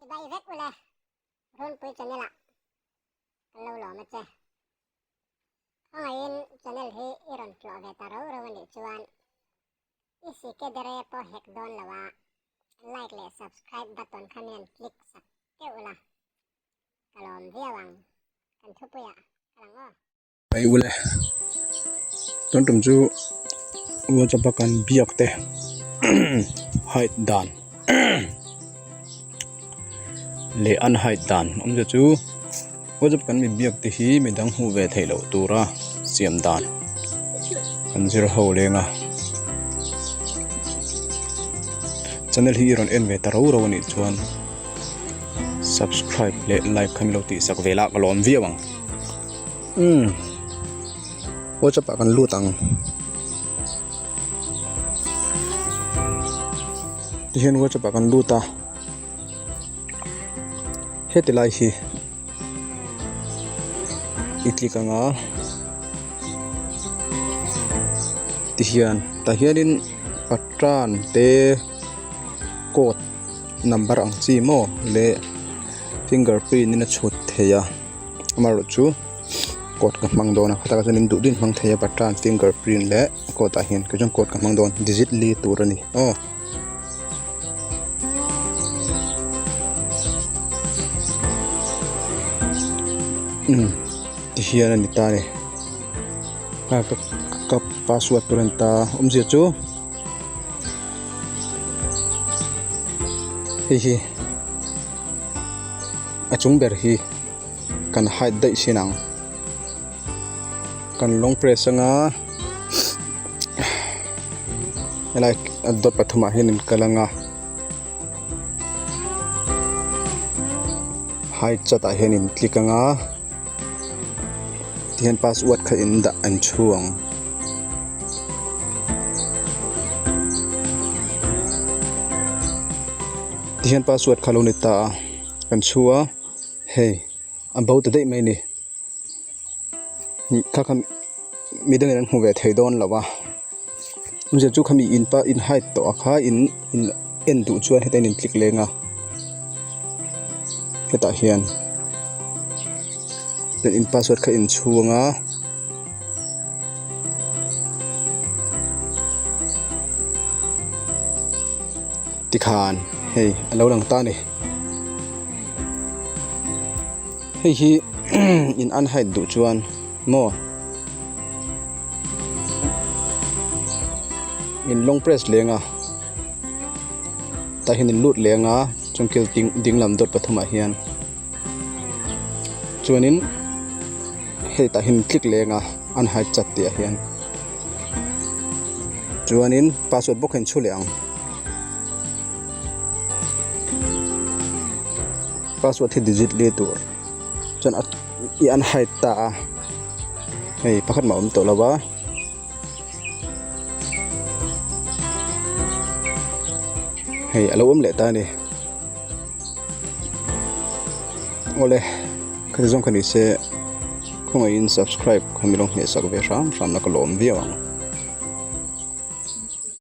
Chibai vek ule, Runpui channel ah kan lo lawm a che. Khawngaihin channel hi i rawn tlawh ve ta rau rau a nih chuan i sike dere pawh hek dawn lo a, like leh subscribe button kha min han click sak keuh ula, ka lawm viau ang. Kan thupuiah ka lang aw. Hei ule tun tum chu whatsapp a kan biak te hide dan leh an hide dan awmzia chu whatsapp kan mi biak te hi midang hmuh ve theih loh tura siam dan kan zir ho leng a channel hi i rawn en ve ta rau rau a nih chuan subscribe leh like kha min lo tih sak ve la ka lawm viau ang. Umm whatsapp ah kan lut ang tihian whatsapp ah kan lut a heti lai hi i click ang a tihian tah hianin patran te code number ang chi maw leh fingerprint in a chhut thei a. Amaherawh chu code ka hmang dawn a khatah chuan in duh duhin hmang thei a button finger print leh code ah hian kei chuan code ka hmang dawn digit li tur a ni aw. Umm tihian a ni ta a ni a ka ka password tur a ni ta awmzia chu hei hi a chung ber hi. Kan hide daih sin ang kan long press anga helai dawt pathumah hian in kal anga hide chat ah hian in click anga tihian password kha in dah an chhu ang. Tihian password kha lo ni ta a kan chhu a. Hei a bo ta daih mai a ni kha kha mi dangin an hmu ve thei dawn lo a awmzia chu khami in pa in hide tawh a kha in in en duh chuan heta in click leng a hetah hian in password kha in chhung a. Tikhan hei a lo lang ta a ni hei hi in unhide duh chuan maw in long press leng a tah hian in lut leng a chuan kil ding lam dawt pathumah hian chuanin hei tah hian click leng a unhide chat tih ah hian. Chuanin password bawk hian chhu leh ang. Password hi digit li tur chuan a i an hide ta a hei pakhat mah a awm tawh lo a. Hei a lo awm leh ta a ni. Awle khati zawng kha ni se khawngaihin subscribe kha mi lo hmeh sak ve hram hram na ka lawm viau ang.